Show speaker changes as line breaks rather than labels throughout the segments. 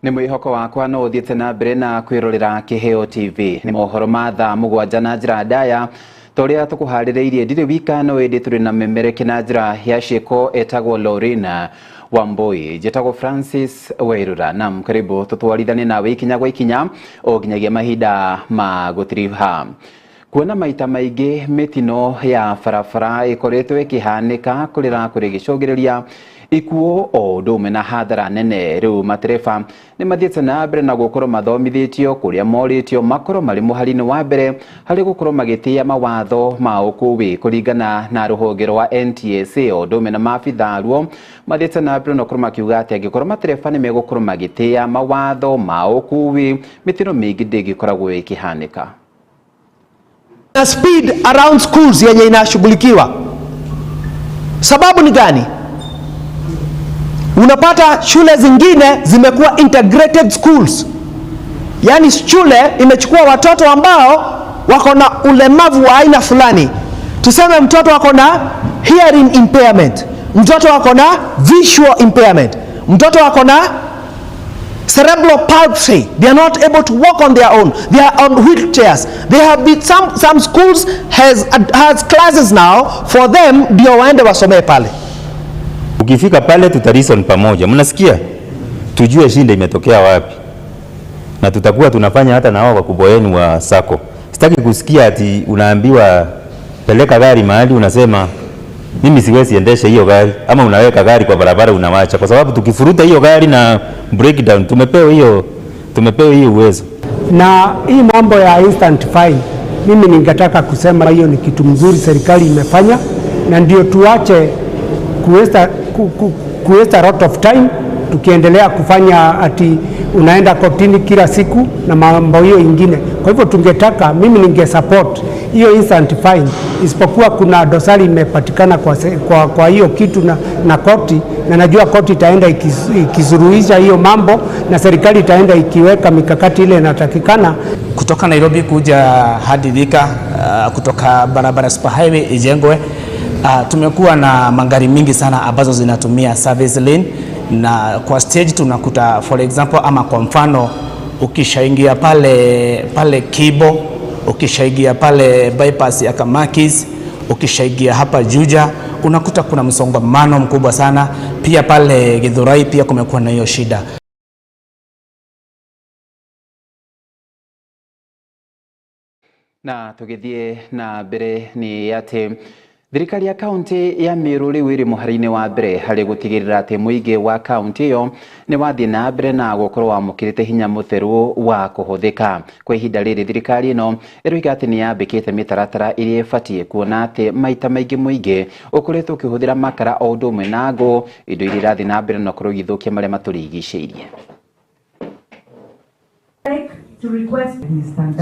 Nĩ mwĩhoko wakwa no ũthiĩte na mbere na kwĩrorera Kĩheo TV. Nĩ mohoro ma thaa 7 na njĩra ndaya ta ũrĩa tũkũharĩrĩirie. Ndirĩ wika no ĩndĩ tũrĩ na memereke na njĩra ya ciĩko etagwo Lorena Wambui. Njĩtagwo Francis Wairura. Nam, karibu tũtwarithanie nawe ikinya gwa ikinya o nginyagia mahinda ma gũtiriha. Kuona maita maingĩ mĩtino ya barabara ĩkoretwo ĩkĩhanĩka kũrĩra kũrĩ gĩcũngĩrĩria ikuũ o ũndũ ũmwe na hathara nene. Rĩu matereba nĩ mathiĩte na mbere na gũkorwo mathomithĩtio kũrĩa morĩtio makorwo marĩ mũhari-inĩ wa mbere harĩ gũkorwo magĩtĩĩa mawatho ma ũkuui kũringana na rũhonge rwa NTSA o ũndũ ũmwe na maabitha aruo mathiĩte na mbere na gũkorwo makiuga atĩ angĩkorwo matereba nĩ megũkorwo magĩtĩĩa mawatho ma ũkuui mĩtino mĩingĩ ndĩngĩkoragwo ĩkĩhanĩka.
Na speed around schools yenye inashughulikiwa. Sababu ni gani? Unapata shule zingine zimekuwa integrated schools, yaani shule imechukua watoto ambao wako na ulemavu wa aina fulani. Tuseme mtoto wako na hearing impairment, mtoto wako na visual impairment, mtoto wako na cerebral palsy. They are not able to walk on their own. They are on wheelchairs. They have been, some schools has classes now for them ndio waende wasomee pale.
Ukifika pale tutareason pamoja, mnasikia? Tujue shinda imetokea wapi, na tutakuwa tunafanya hata na hao wakubwa wenu wa sacco. Sitaki kusikia ati unaambiwa peleka gari mahali unasema mimi siwezi endesha hiyo gari, ama unaweka gari kwa barabara unawacha, kwa sababu tukifuruta hiyo gari na breakdown, tumepewa hiyo uwezo.
Na hii mambo ya instant fine, mimi ningetaka kusema hiyo ni kitu mzuri serikali imefanya, na ndio tuache kuwaste a lot of time tukiendelea kufanya ati unaenda kotini kila siku na mambo hiyo ingine. Kwa hivyo tungetaka, mimi ninge support hiyo instant fine, isipokuwa kuna dosari imepatikana kwa hiyo kitu na koti, na najua koti itaenda ikisuluhisha hiyo mambo na serikali itaenda ikiweka mikakati ile inatakikana.
Kutoka Nairobi kuja hadi Thika, kutoka barabara super highway ijengwe, tumekuwa na magari mingi sana ambazo zinatumia service lane, na kwa stage tunakuta for example ama kwa mfano ukishaingia pale Kibo, ukishaingia pale bypass ya Kamakis, ukishaingia hapa Juja, unakuta kuna msongamano mkubwa sana. Pia pale Githurai pia kumekuwa na hiyo shida.
Na tugithie na mbere ni ati thirikari ya kaunti ya Meru rĩu ĩrĩ mũhari-inĩ wa mbere harĩ gũtigĩrĩra atĩ mũingĩ wa kaunti ĩyo nĩ wathiĩ na mbere na gũkorwo wamũkĩrĩte hinya mũtheru wa kũhũthĩka. Kwa ihinda rĩrĩ thirikari ĩno ĩroiga atĩ nĩ yambĩkĩte mĩtaratara ĩrĩa ĩbatiĩ kuona atĩ maita maingĩ mũingĩ ũkoretwo ũkĩhũthĩra makara o ũndũ ũmwe na ngũ, indo iria irathiĩ na mbere na gũkorwo igĩthũkia marĩa matũrigicĩirie.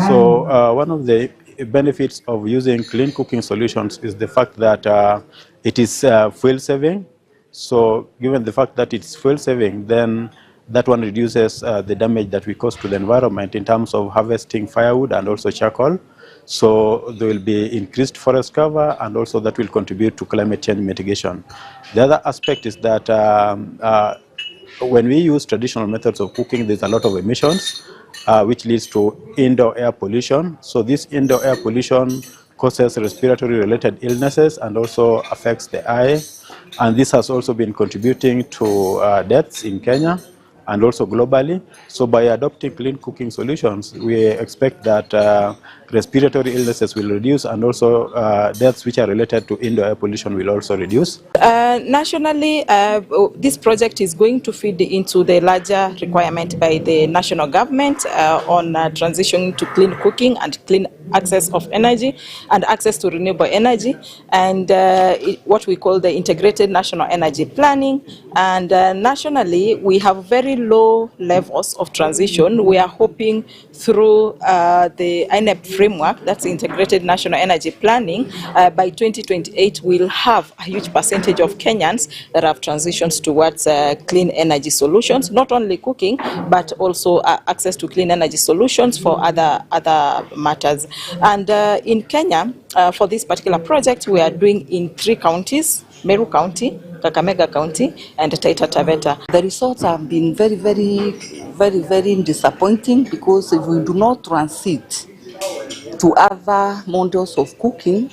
So one of the benefits of using clean cooking solutions is the fact that it is fuel saving. So given the fact that it's fuel saving, then that one reduces the damage that we cause to the environment in terms of harvesting firewood and also charcoal. So there will be increased forest cover, and also that will contribute to climate change mitigation. The other aspect is that when we use traditional methods of cooking, there's a lot of emissions, which leads to indoor air pollution. So this indoor air pollution causes respiratory related illnesses and also affects the eye. And this has also been contributing to deaths in Kenya and also globally. So by adopting clean cooking solutions, we expect that respiratory illnesses will reduce, and also deaths which are related to indoor air pollution will also reduce.
Nationally, this project is going to feed into the larger requirement by the national government on transition to clean cooking and clean access of energy and access to renewable energy, and what we call the integrated national energy planning. And nationally, we have very low levels of transition. We are hoping through the INEP framework, that's Integrated National Energy Planning, by 2028 we'll have a huge percentage of Kenyans that have transitioned towards clean energy solutions, not only cooking, but also access to clean energy solutions for other matters. And in Kenya, for this particular project, we are doing in 3 counties: Meru County, Kakamega County, and Taita Taveta.
The results have been very, very, very, very disappointing, because if we do not transit to other models of cooking,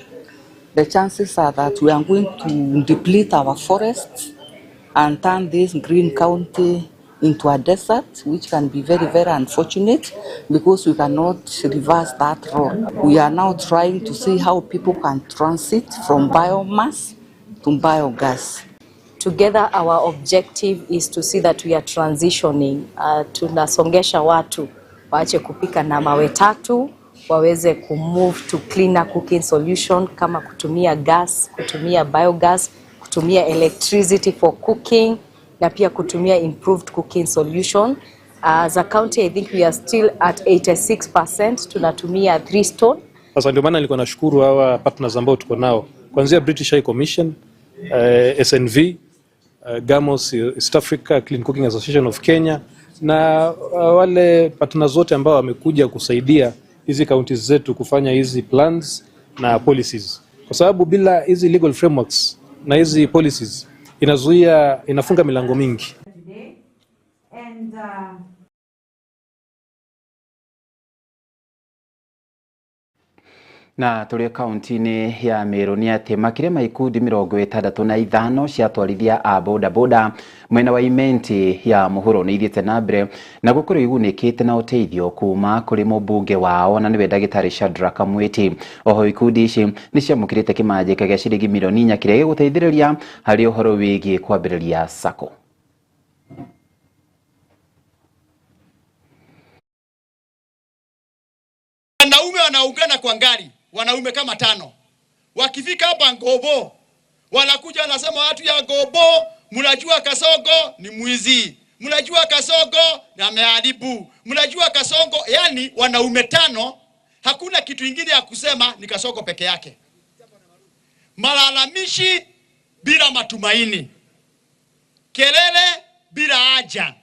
the chances are that we are going to deplete our forests and turn this green county into a desert, which can be very, very unfortunate, because we cannot reverse that role. We are now trying to see how people can transit from biomass to biogas.
Together, our objective is to see that we are transitioning. Tunasongesha watu waache kupika na mawe tatu, waweze kumove to cleaner cooking solution kama kutumia gas, kutumia biogas, kutumia electricity for cooking, na pia kutumia improved cooking solution. As a county, I think we are still at 86%, tunatumia 3 stone.
Sasa ndio maana nilikuwa nashukuru hawa partners ambao tuko nao kuanzia British High Commission, SNV, Gamos East Africa, Clean Cooking Association of Kenya na wale partners wote ambao wamekuja kusaidia hizi counties zetu kufanya hizi plans na policies, kwa sababu bila hizi legal frameworks na hizi policies inazuia, inafunga milango mingi.
Na tũrĩ kaunti-inĩ ya Meru nĩ atĩ makĩria ma ikundi 65 cia atwarithia a bodaboda mwena wa Imenti ya mũhuro nĩ ithiĩte na mbere na gũkorwo igunĩkĩte na ũteithio kuma kũrĩ mũmbunge wao na nĩwe ndagĩtarĩ Shadrack Mwiti. Oho ikundi ici nĩ ciamũkĩrĩte kĩmanjĩka gĩa ciringi milioni 4 kĩrĩa gĩgũteithĩrĩria harĩ ũhoro wĩgiĩ kwambĩrĩria SACCO.
Wanaume wanaungana kwa ngari, wanaume kama 5. Wakifika hapa Ngobo, wanakuja wanasema watu ya Ngobo, mnajua Kasongo ni mwizi, mnajua Kasongo na ameharibu, mnajua Kasongo. Yani wanaume 5, hakuna kitu ingine ya kusema, ni Kasongo peke yake. Malalamishi bila matumaini, kelele bila haja.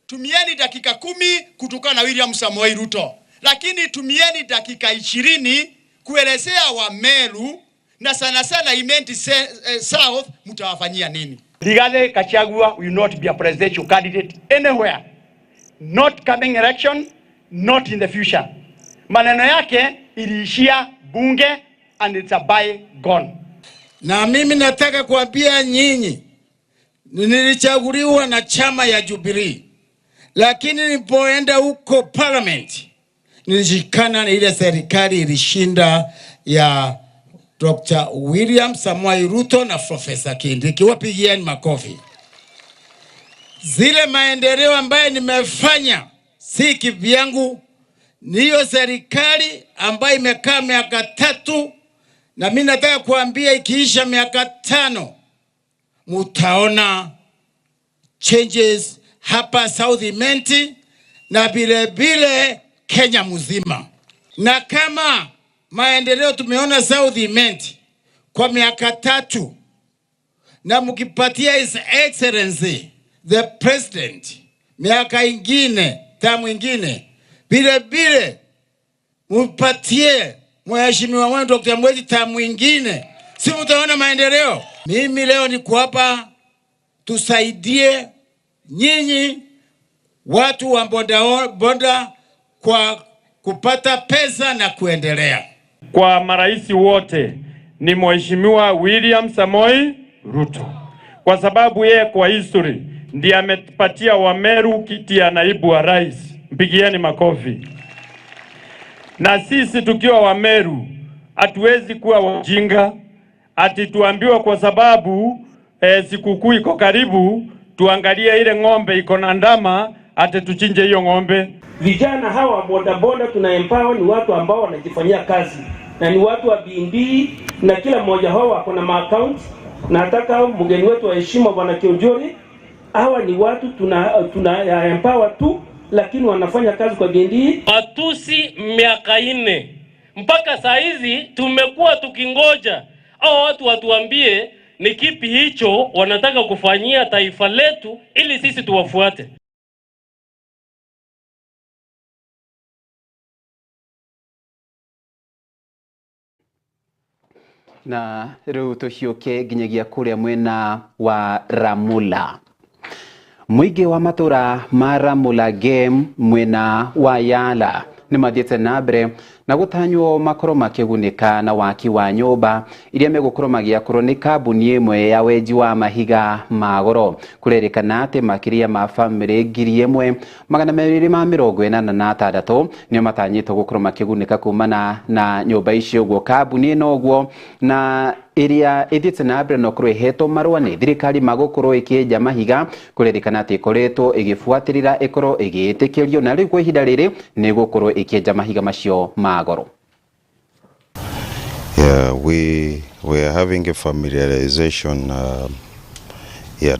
Tumieni dakika 10 kutokana na William Samoei Ruto, lakini tumieni dakika 20 kuelezea wa Meru na sana sana Imenti South mtawafanyia nini. Rigathi Gachagua will not be a presidential candidate anywhere. Not coming election, not in the future. Maneno yake iliishia bunge and it's a bygone.
Na mimi nataka kuambia nyinyi, nilichaguliwa na chama ya Jubilee, lakini nilipoenda huko parliament nilishikana na ile serikali ilishinda ya Dr. William Samoei Ruto na Professor Kindiki. Wapigieni makofi. Zile maendeleo ambaye nimefanya si kivyangu, niyo serikali ambayo imekaa miaka 3, na mimi nataka kuambia ikiisha miaka 5 mutaona changes hapa South Imenti na vile vile Kenya mzima. Na kama maendeleo tumeona South Imenti kwa miaka 3, na mkipatia His Excellency the President miaka ingine, tamu ingine, vile vile mpatie mheshimiwa wangu Dr. Mwezi tamu ingine, si mtaona maendeleo. Mimi leo niko hapa tusaidie nyinyi watu wa boda boda kwa kupata pesa na kuendelea.
Kwa marais wote ni Mheshimiwa William Samoei Ruto, kwa sababu yeye kwa history ndiye amepatia Wameru kiti ya naibu wa rais. Mpigieni makofi. Na sisi tukiwa Wameru hatuwezi kuwa wajinga ati tuambiwe kwa sababu sikukuu iko karibu tuangalie ile ng'ombe iko na ndama ati tuchinje hiyo ng'ombe.
Vijana hawa bodaboda tuna empower ni watu ambao wanajifanyia kazi na ni watu wa bidii, na kila mmoja wao ako na account. Na nataka mgeni wetu wa heshima Bwana Kionjori, hawa ni watu tuna empower tu, lakini wanafanya kazi kwa bidii.
Matusi miaka 4 mpaka saa hizi tumekuwa tukingoja hao watu watuambie ni kipi hicho wanataka kufanyia taifa letu ili sisi tuwafuate.
Na rĩu tũhiũke nginyagia kũrĩa mwena wa Ramula. Mũingĩ wa matũra ma Ramula Game mwena wa Yala nĩ mathiĩte na mbere na gũtanywo makorwo makĩgunĩka na waki wa nyũmba iria megũkorwo magĩakũrwo nĩ kambuni ĩmwe ya wenji wa mahiga ma goro. Kũrerĩkana atĩ makĩria ma bamĩrĩ 1286 nĩo matanyĩtwo gũkorwo makĩgunĩka kumana na nyũmba icio ũguo kambuni ĩno ũguo na ĩrĩa ĩthiĩte na mbere na gũkorwo ĩhetwo marũa nĩ thirikari magũkorwo ĩkĩenja mahiga. Kũrerĩkana atĩ ĩkoretwo ĩgĩbuatĩrĩra ĩkorwo ĩgĩĩtĩkĩrio na rĩu kwa ihinda rĩrĩ nĩ ĩgũkorwo ĩkĩenja mahiga macio ma goro.
Yeah, we are having a familiarization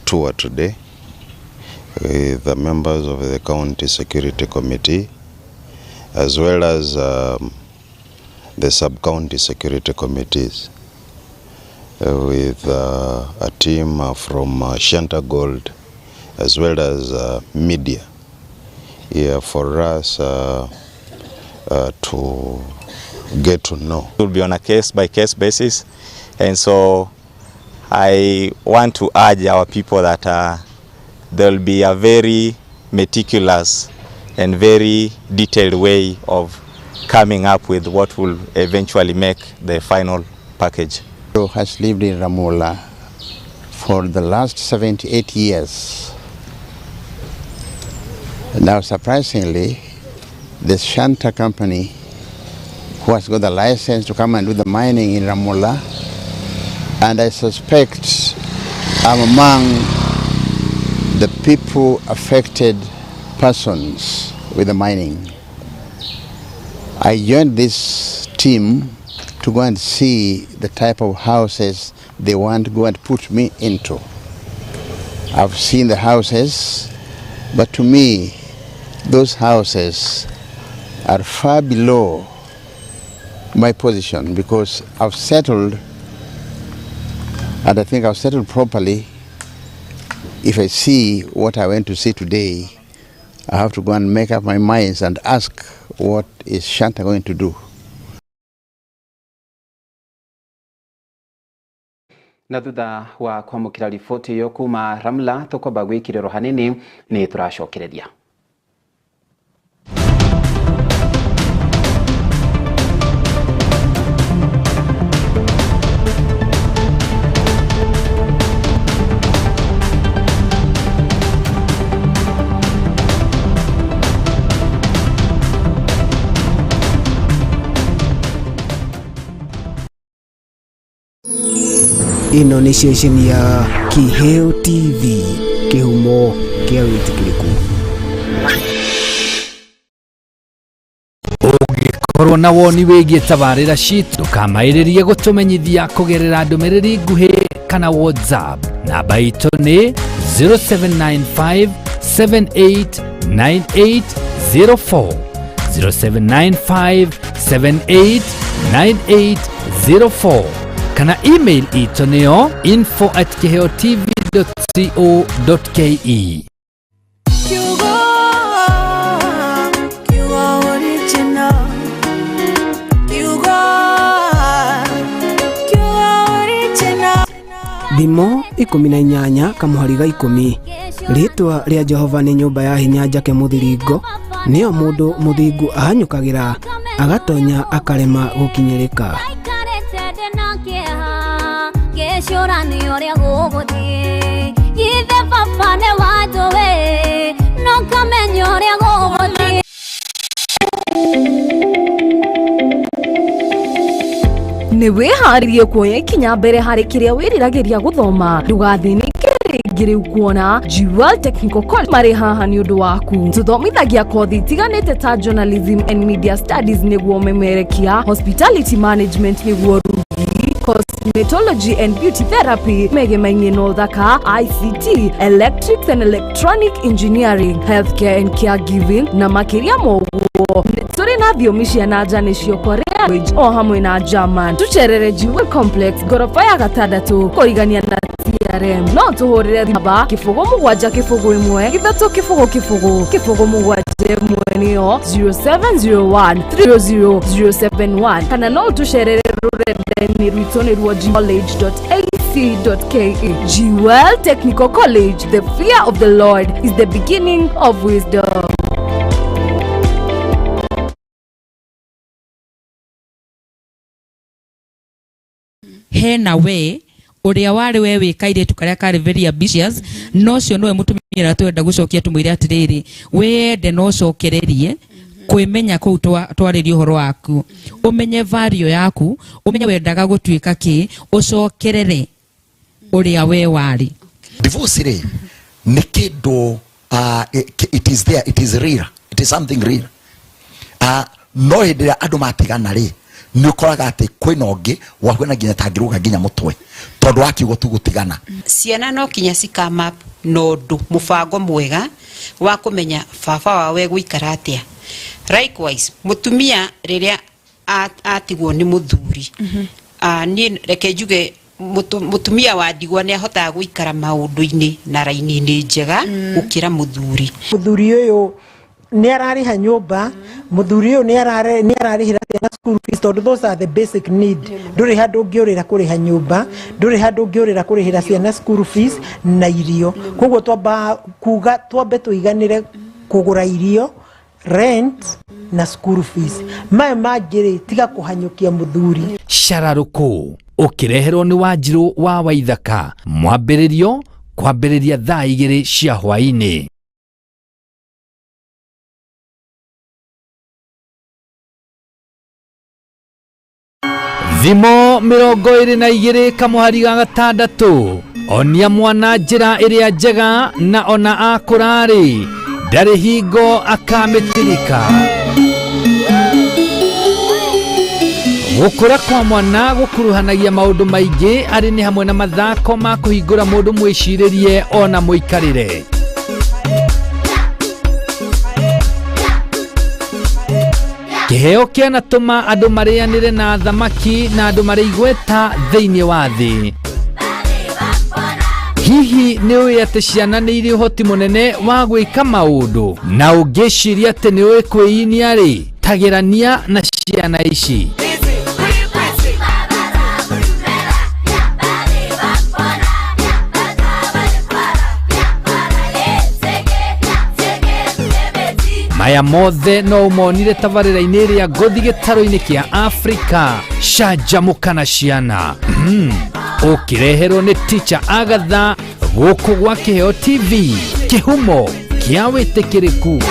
tour today with the members of the County Security Committee as well as the sub-county security committees with a team from Shanta Gold as well as media here for us to get to know.
It will be on a case-by-case basis, and so I want to urge our people that there will be a very meticulous and very detailed way of coming up with what will eventually make the final package.
Who has lived in Ramula for the last 78 years. Now, surprisingly, the Shanta company, who has got the license to come and do the mining in Ramula, and I suspect I'm among the people affected persons with the mining. I joined this team to go and see the type of houses they want to go and put me into. I've seen the houses, but to me, those houses are far below my position because I've settled, and I think I've settled properly. If I see what I went to see today, I have to go and make up my minds and ask, what is Shanta going to do?
Na thutha wa kwamũkĩra riboti ĩyo kuma Ramla tũkwamba gwĩkĩrĩrwo hanini nĩ tũracokereria.
Ĩno nĩ ceceni ya Kiheo TV, kĩhumo kĩa wĩtĩkĩrĩku.
Ũngĩkorwo na woni wĩgiĩ tabarĩra citũ, ndũkamaĩrĩrie gũtũmenyithia kũgerera ndũmĩrĩri nguhĩ kana WhatsApp. Namba itũ nĩ 0795 789804, 0795 789804, kana email itũ nĩyo info@kiheotv.co.ke.
Thimo 18 kamuhari ga 10. Rĩtwa rĩa Jehova nĩ nyũmba ya hinya njake mũthiringo, nĩyo mũndũ mũthingu ahanyũkagĩra agatonya akarema gũkinyĩrĩka.
Nĩ wĩharĩrie kuoya ikinya mbere harĩ kĩrĩa wĩriragĩria gũthoma. Ndũgathĩnĩke rĩngĩ rĩu kuona Jewel Technical College marĩ haha nĩ ũndũ waku. Tũthomithagia kothi itiganĩte ta journalism and media studies nĩguo memerekia, hospitality management nĩguo rugi, cosmetology and beauty therapy megemaine na ũthaka, ICT, electrics and electronic engineering, healthcare and caregiving na makĩria ma ũguo. Tũrĩ na thiomi cia na nja nĩcio Korea language o hamwe na German. Tũcerere Jewel Complex ngoroba ya gatandatũ kũrigania na TRM. No tũhũrĩre namba 0 7 0 1 3 0 0 0 7 1 nĩyo 0701 300 071, kana no ũtũcerere rũrenda-inĩ Rũrenda-inĩ rwitũ nĩruo college.ac.ke. Jewel Technical College, the fear of the Lord is the beginning of wisdom.
Hena we uria wari we wi kairitu karia kari very ambitious, no cio nowe mutumia ũrĩa twenda gucokia tumwire atiriri, wende no cokererie kwimenya kuu twaririe uhoro waku, umenye value yaku, umenye wendaga gutuika ki, ucokerere uria we wari.
Divorce ri ni kindu, it is there, it is real, it is something real. No hindi ĩrĩa andũ matigana rĩ, nĩ ũkoraga atĩ kwĩna ũngĩ wahuana nginya tangĩrũga nginya mũtwe tondũ wa kiugo tu gũtigana.
Ciana no kinya cikama na ũndũ mũbango mwega wa kũmenya baba wao egũikara atĩa. Likewise, mũtumia rĩrĩa atigwo nĩ mũthuri, niĩ reke njuge mũtumia wa ndigwa nĩ ahotaga gũikara maũndũ-inĩ na raini-inĩ njega gũkĩra mũthuri.
Mũthuri ũyũ nĩ ararĩha nyũmba, mũthuri ũyũ nĩ ararĩhĩra ciana school fees, tondũ those are the basic need. Ndũrĩ handũ ũngĩũrĩra kũrĩha nyũmba, ndũrĩ handũ ũngĩũrĩra kũrĩhĩra ciana school fees na irio. Koguo twamba kuga twambe tũiganĩre kũgũra irio, rent na school fees. Maya mangĩ rĩ, tiga kũhanyũkia mũthuri.
Cararũkũ ũkĩreherwo nĩ Wanjirũ wa Waithaka, mwambĩrĩrio kwambĩrĩria thaa 2 cia hwaĩ-inĩ. Thimo 22 kamũhari ga 6, onia mwana njĩra ĩrĩa njega na ona akũrarĩ ndarĩ hingo akamĩtirika. Gũkũra kwa mwana gũkuruhanagia maũndũ maingĩ, arĩ nĩ hamwe na mathako ma kũhingũra mũndũ mwĩcirĩrie ona mũikarĩre. Kĩheo kĩanatũma andũ marĩanĩre na thamaki na andũ marĩ igweta thĩinĩ wa thĩ. Hihi nĩ ũĩ atĩ ciana nĩ irĩ ũhoti mũnene wa gwĩka maũndũ? Na ũngĩciria atĩ nĩ ũĩ kwĩinia rĩ, tagĩrania na ciana ici. Maya mothe no ũmonire tabarĩra-inĩ ĩrĩa ngũthi gĩtarũ-inĩ kĩa Afrika, canjamũka na ciana. Ũkĩreherwo nĩ Teacher Agatha gũkũ gwa Kĩheo TV, kĩhumo kĩa wĩtĩkĩrĩku.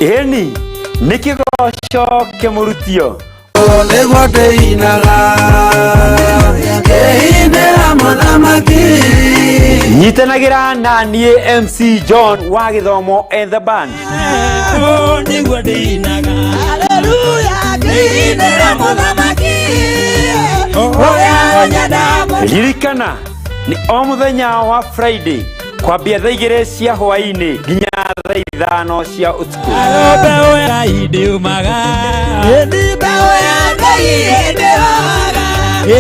Ĩni nĩ kĩgoco kĩmũrutio.
Nĩguo ndĩinaga ngĩinĩra mũthamaki.
Nyitanagĩra na niĩ MC John wa Gĩthomo and the Band.
Nĩguo ndĩinaga haleluya ngĩinĩra mũthamaki ũrĩa ũnyenda mũno.
Ririkana nĩ o mũthenya wa Friday kwambia thaa 2 cia hwaĩ-inĩ nginya thaa 5 cia ũtukũ.
Mbeũ ya Ngai ndĩũmaga, mbeũ ya Ngai ndĩhoga,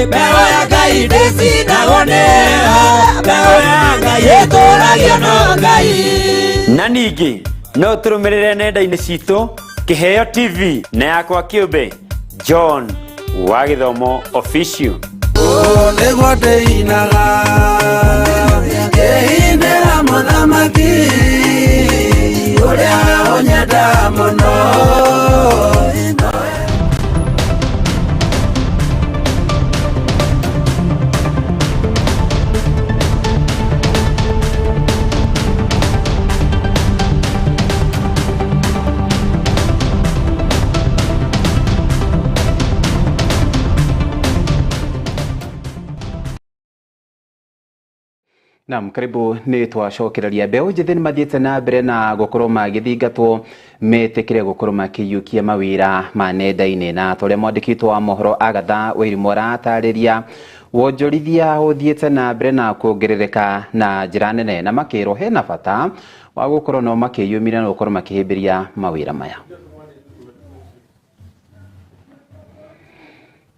mbeũ ya Ngai ndĩcinagwo nĩyo, mbeũ ya Ngai ĩtũragio no Ngai.
Na ningĩ no tũrũmĩrĩre nenda-inĩ citũ Kĩheo TV na yakwa kĩũmbe John wa Gĩthomo Official.
Nĩguo ndĩinaga ngĩinĩra mũthamaki ũrĩa ũnyenda mũno.
Naam, karibu nĩ twacokereria. Mbeũ njĩthĩ nĩ mathiĩte na mbere na gũkorwo magĩthingatwo metĩkĩre gũkorwo makĩiyũkia mawĩra ma nenda-inĩ, na ta ũrĩa mwandĩki witũ wa mohoro Agatha Wairimu aratarĩria, wonjorithia ũthiĩte na mbere na kuongerereka na njĩra nene, na makĩrwo hena bata wa gũkorwo no makĩyumĩria na gũkorwo makĩhĩmbĩria mawĩra maya.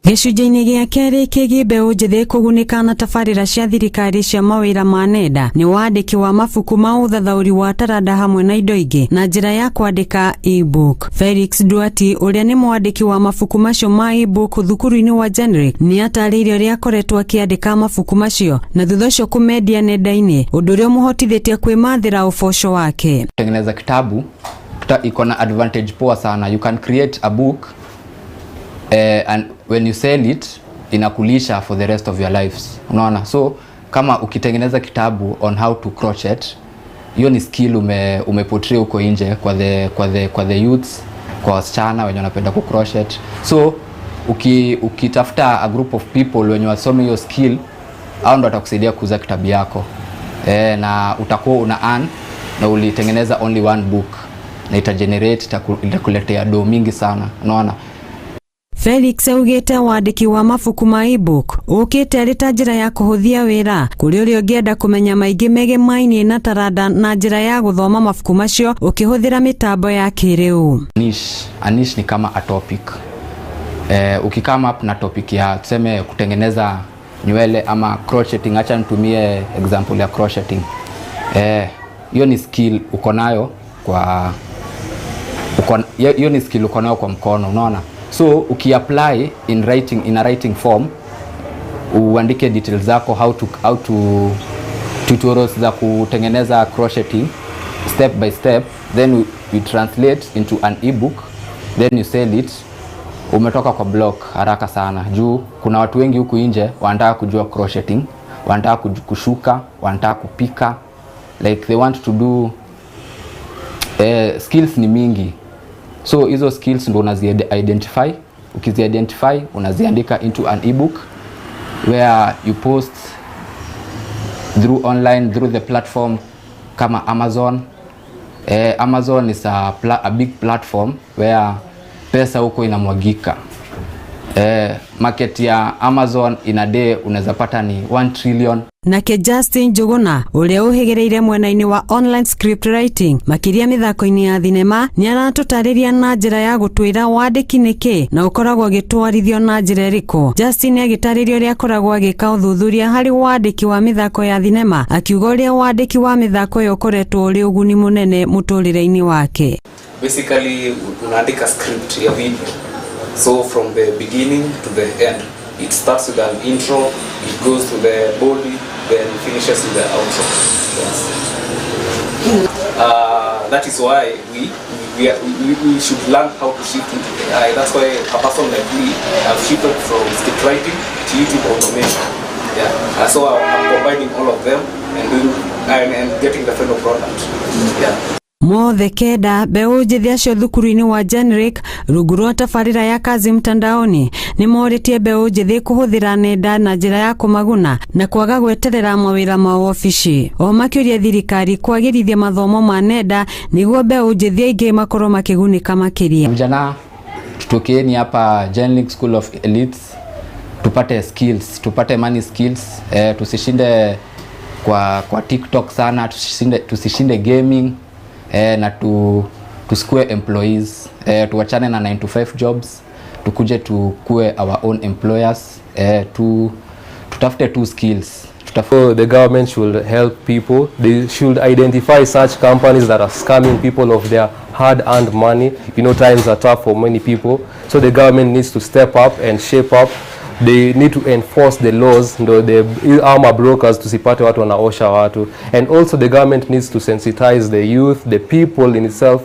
Gĩcunjĩ-inĩ gĩa kerĩ kĩgiĩ mbeũ njĩthĩ kũgunĩka na tabarĩra cia thirikari cia mawĩra ma nenda nĩ wandĩki wa mabuku ma ũthathaũri wa taranda hamwe na indo ingĩ na njĩra ya kwandĩka ebook. Felix Duati ũrĩa nĩ mwandĩki wa mabuku macio ma ebook thukuru-inĩ wa Generic nĩ atarĩirie ũrĩa akoretwo akĩandĩka mabuku macio na thutha ũcio kũmendia nenda-inĩ, ũndũ ũrĩa ũmũhotithĩtie kwĩmathĩra ũboco wake.
Kutengeneza kitabu iko na advantage poa sana. You can create a book and when you sell it inakulisha for the rest of your lives. Unaona? So kama ukitengeneza kitabu on how to crochet, hiyo ni skill umeportray huko nje kwa the youths, kwa wasichana wenye wanapenda ku crochet. So ukitafuta a group of people wenye wasome hiyo skill, hao ndo watakusaidia kuuza kitabu yako. Na utakuwa una earn na ulitengeneza only one book na itagenerate, itakuletea do mingi sana. Unaona?
Felix augĩte wandĩki wa mabuku ma ebook ũkĩte arĩ ta njĩra ya kũhũthia wĩra kũrĩ ũrĩa ũngĩenda kũmenya maingĩ megemainie na taranda na njĩra ya gũthoma mabuku macio ũkĩhũthĩra mĩtambo ya kĩrĩu.
Niche, a niche ni kama a topic. Ukikama up na topic ya tuseme kutengeneza nywele ama crocheting, acha nitumie example ya crocheting. Hiyo ni skill uko nayo kwa hiyo ni skill uko nayo kwa mkono, unaona? So ukiapply in writing, in a writing form, uandike details zako, how to tutorials za kutengeneza crocheting step by step, then you translate into an ebook, then you sell it. Umetoka kwa block haraka sana juu kuna watu wengi huku nje wanataka kujua crocheting, wanataka kushuka, wanataka kupika, like they want to do skills ni mingi. So hizo skills ndo unazi-identify. Ukizi-identify unaziandika into an ebook where you post through online, through the platform kama Amazon. Amazon is a big platform where pesa huko inamwagika. Market ya Amazon in a day unaweza pata ni 1 trillion.
Nake Justin Njuguna ũrĩa ũhĩgĩrĩire mwena-inĩ wa online script writing makĩria mĩthako-inĩ ya thinema nĩ aratũtarĩria na njĩra ya gũtwĩra wandĩki nĩ kĩ na ũkoragwo ũgĩtwarithio na njĩra ĩrĩkũ. Justin agĩtarĩria ũrĩa akoragwo agĩka ũthuthuria harĩ wandĩki wa mĩthako ya thinema, akiuga ũrĩa wandĩki wa mĩthako ĩyo ũkoretwo ũrĩ ũguni mũnene mũtũrĩre-inĩ wake.
Basically unaandika script ya video. So from the beginning to the end, it starts with an intro, it goes to the body, then finishes with the outro. Yes. That is why we should learn how to shift into AI. That's why a person like me have shifted from script writing to YouTube automation. Yeah. So I'm combining all of them and doing and getting the final product. Yeah.
Mothe kenda mbeũ njĩthĩ acio thukuru-inĩ wa Generic rungu rwa tabarĩra ya kazi mtandaoni nĩ morĩtie mbeũ njĩthĩ kũhũthĩra nenda na njĩra ya kũmaguna na kwaga gweterera mawĩra ma wabici. O makĩũria thirikari kwagĩrithia mathomo ma nenda nĩguo mbeũ njĩthĩ aingĩ makorwo makĩgunĩka makĩria.
Vijana tutokeeni hapa Generic School of Elites tupate skills, tupate money skills, tusishinde kwa TikTok sana, tusishinde gaming. Na tusikue employees, tuwachane na 9 to 5 jobs, tukuje tukue our own employers, tutafute two skills.
So the government should help people. They should identify such companies that are scamming people of their hard-earned money. You know, times are tough for many people. So the government needs to step up and shape up. They need to enforce the laws, the armor brokers tusipate watu wanaosha watu. And also the government needs to sensitize the youth, the people in itself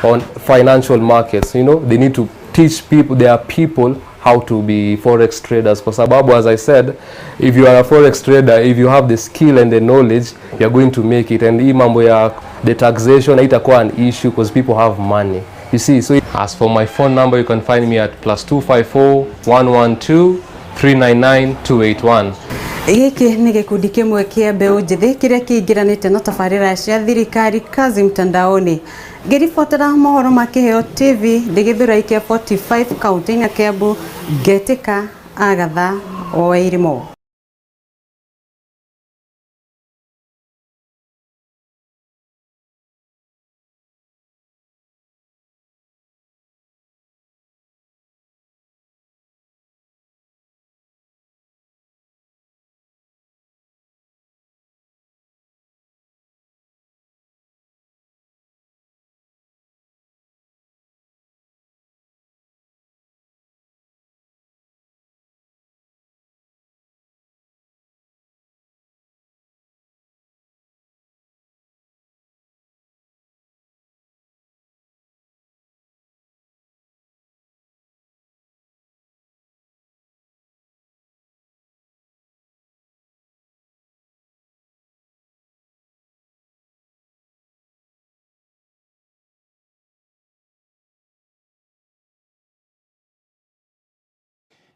on financial markets. You know, they need to teach people, their people, how to be forex traders. Kwa sababu, as I said, if you are a forex trader, if you have the skill and the knowledge, you are going to make it. And hii mambo ya the taxation haitakuwa an issue because people have money. You see, so as for my phone number, you can find me at +254 112 399 281.
Gĩkĩ nĩ gĩkundi kĩmwe kĩa mbeũ njĩthĩ kĩrĩa kĩingĩranĩte na tabarĩra cia thirikari kazi mtandaoni. Ngĩribotera mohoro ma Kĩheo TV ndĩ Gĩthũrai kĩa 45 kaunti-inĩ ya Kiambu, ngetĩka Agatha Wairimu.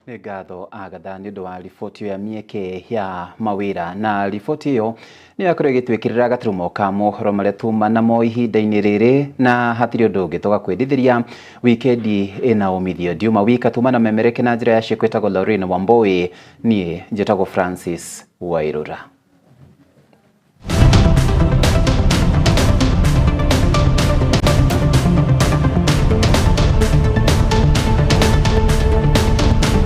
Nĩ ngatho Agatha nĩ ũndũ wa riboti ĩyo ya mĩeke ya mawĩra, na riboti ĩyo nĩ yakorwo ĩgĩtwĩkĩrĩra gaturumo ka mohoro marĩa tuma namo ihinda-inĩ rĩrĩ, na hatirĩ ũndũ ũngĩ tũgakwendithĩria wikendi ĩna umithio. Ndiuma wika tuma na memereke na njĩra ya ciĩko ĩtagwo Lorraine Wambui, niĩ njĩtagwo Francis Wairura.